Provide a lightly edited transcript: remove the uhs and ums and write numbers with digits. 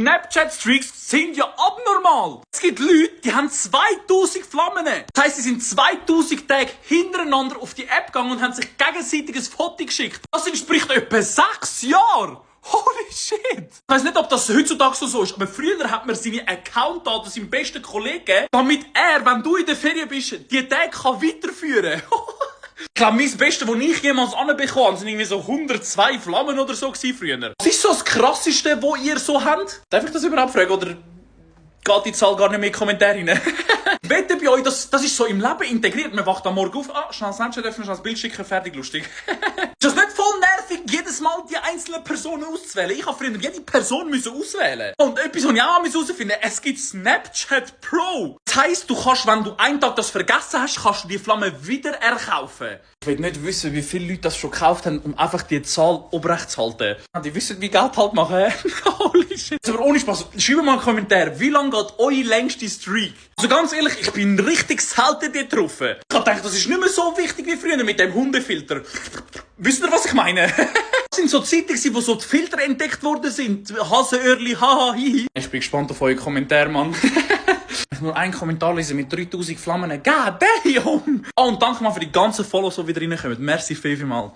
Snapchat-Streaks sind ja abnormal. Es gibt Leute, die haben 2000 Flammen. Das heisst, sie sind 2000 Tage hintereinander auf die App gegangen und haben sich gegenseitig ein Foto geschickt. Das entspricht etwa 6 Jahren. Holy shit! Ich weiss nicht, ob das heutzutage so ist, aber früher hat man seine Accountdaten seinem besten Kollegen gegeben, damit er, wenn du in der Ferien bist, die Tage weiterführen kann. Ich glaube, mein Bestes, das ich jemals anbekommen habe, sind irgendwie so 102 Flammen oder so früher. Was ist so das Krasseste, das ihr so habt? Darf ich das überhaupt fragen, oder geht die Zahl gar nicht mehr in die Kommentare rein? Wette bei euch, das ist so im Leben integriert. Man wacht am Morgen auf, schnell Snapchat öffnen, schnell das Bild schicken, fertig, lustig. Ist das nicht voll nervig, jedes Mal die einzelnen Personen auszuwählen? Ich habe früher jede Person auswählen. Und etwas, was ich auch herausfinden musste, es gibt Snapchat Pro. Das heisst, du kannst, wenn du einen Tag das vergessen hast, kannst du die Flamme wieder erkaufen. Ich will nicht wissen, wie viele Leute das schon gekauft haben, um einfach die Zahl obrecht zu halten. Die wissen, wie Geld halt machen. Holy shit. Aber ohne Spaß, schreibt mal einen Kommentar, wie lange geht eure längste Streak? Also ganz ehrlich, ich bin richtig selten dort drauf. Ich hab gedacht, das ist nicht mehr so wichtig wie früher mit dem Hundefilter. Wisst ihr, was ich meine? Das sind so Zeiten, wo so die Filter entdeckt worden sind. Hasenöhrli, haha, hihi. Ich bin gespannt auf eure Kommentare, Mann. Ich nur einen Kommentar lesen mit 3000 Flammen. God damn! Oh, und danke mal für die ganzen Follows, die wieder reinkommen. Merci vielmals.